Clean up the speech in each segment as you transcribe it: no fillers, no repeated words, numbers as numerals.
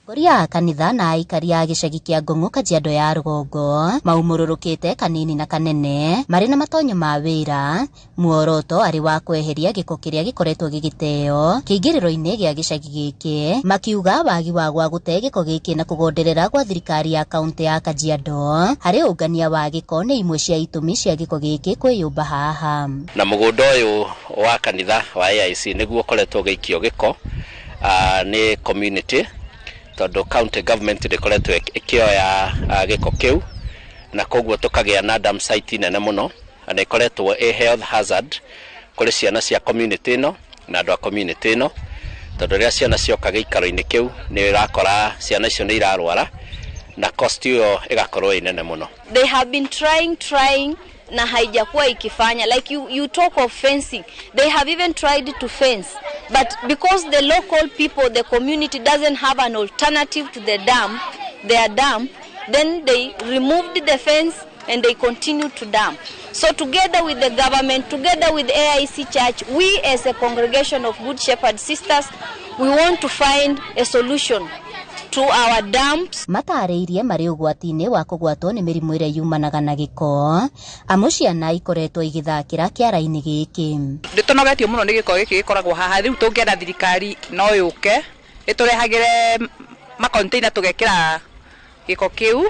Atongoria a kanitha na aikari a gĩcagi kĩa Ngong'u Kajiado ya rũgongo maumũrũrũkĩte kanini na kanene marĩ na matonyo ma wĩra muoroto arĩ wa kweheria gĩko kĩrĩa gĩkoretwo gĩgĩteo kĩingĩrĩro-inĩ gĩa gĩcagi gĩkĩ, makiuga wagi wa gwa gũte gĩko gĩkĩ na kũgonderera gwa thirikari ya kaunti ya Kajiado harĩ ũngania wa gĩko nĩ imwe cia itũmi cia gĩko gĩkĩ kwĩyũmba haha. Na mũgũnda ũyũ wa kanitha wa AIC nĩguo ũkoretwo ũgĩikio gĩko nĩ community, tondũ county government ndĩkoretwo ĩkĩoya gĩko kĩu, na koguo tũkagĩa na dump site nene mũno, na ĩkoretwo ĩ health hazard kũrĩ ciana cia community ĩno na andũ a community ĩno, tondũ rĩrĩa ciana cioka gĩikaro-inĩ kĩu nĩ ũrakora ciana icio nĩ irarwara na cost ĩyo ĩgakorwo ĩ nene mũno. They have been trying na haijakuwa ikifanya. Like you talk of fencing, they have even tried to fence, but because the local people, the community doesn't have an alternative to the dam, their dam, then they removed the fence and they continue to dump. So together with the government, together with AIC Church, we as a congregation of Good Shepherd Sisters, we want to find a solution to our dumps. Matarĩirie marĩ ũgwati-inĩ wa kũgwatwo nĩ mĩrimũ ĩrĩa yumanaga na gĩko, amu ciana ikoretwo igĩthakĩra kĩara-inĩ gĩkĩ. Nĩtũnogetio mũno nĩ gĩko gĩkĩ gĩkoragwo haha. Rĩu tũngĩenda thirikari no yũke ĩtũrehagĩre makonteina tũgekĩra gĩko kĩu,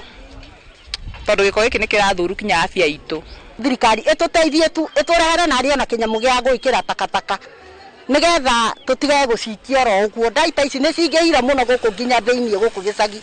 tondũ gĩko gĩkĩ nĩ kĩrathũru kinya afya itũ. Thirikari ĩtũteithie tu, ĩtũrehere narĩ ona kĩnyamũ gĩa gwĩkĩra takataka nĩgetha tũtige gũcikia oro ũguo. Ndaita ici nĩ cingĩhire mũno gũkũ nginya thĩiniĩ gũkũ gĩcagi.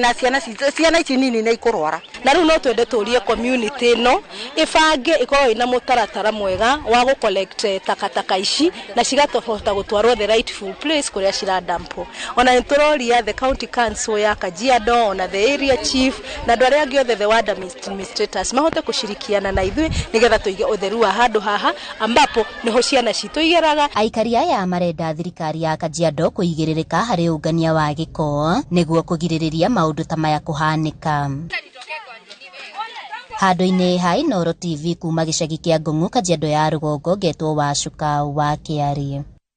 Na ciana ici nini nĩ ikũrwara. Na rĩu no twende tũrie community ĩno ĩbange ĩkorwo ĩna mũtaratara mwega wa gũ collect takataka ici na cigatobota gũtwarwo the rightful place kũrĩa ciradampwo. Ona nĩ tũroria the county council ya Kajiado, ona the area chief na andũ arĩa angĩ othe, the ward administrators, mahote kũshirikiana na ithuĩ nĩgetha tũige ũtheru wa handũ haha ambapo nĩho ciana citũ igeraga. Aikari aya marenda thirikari ya Kajiado kũigĩrĩrĩka harĩ ũngania wa gĩko nĩguo kũgirĩrĩria maũndũ ta maya kũhanĩka. Handũ-inĩ ha Inooro TV kuma gĩcagi kĩa Ngong'u Kajiado ya rũgongo, ngetwo Wacuka wa Kĩarĩ.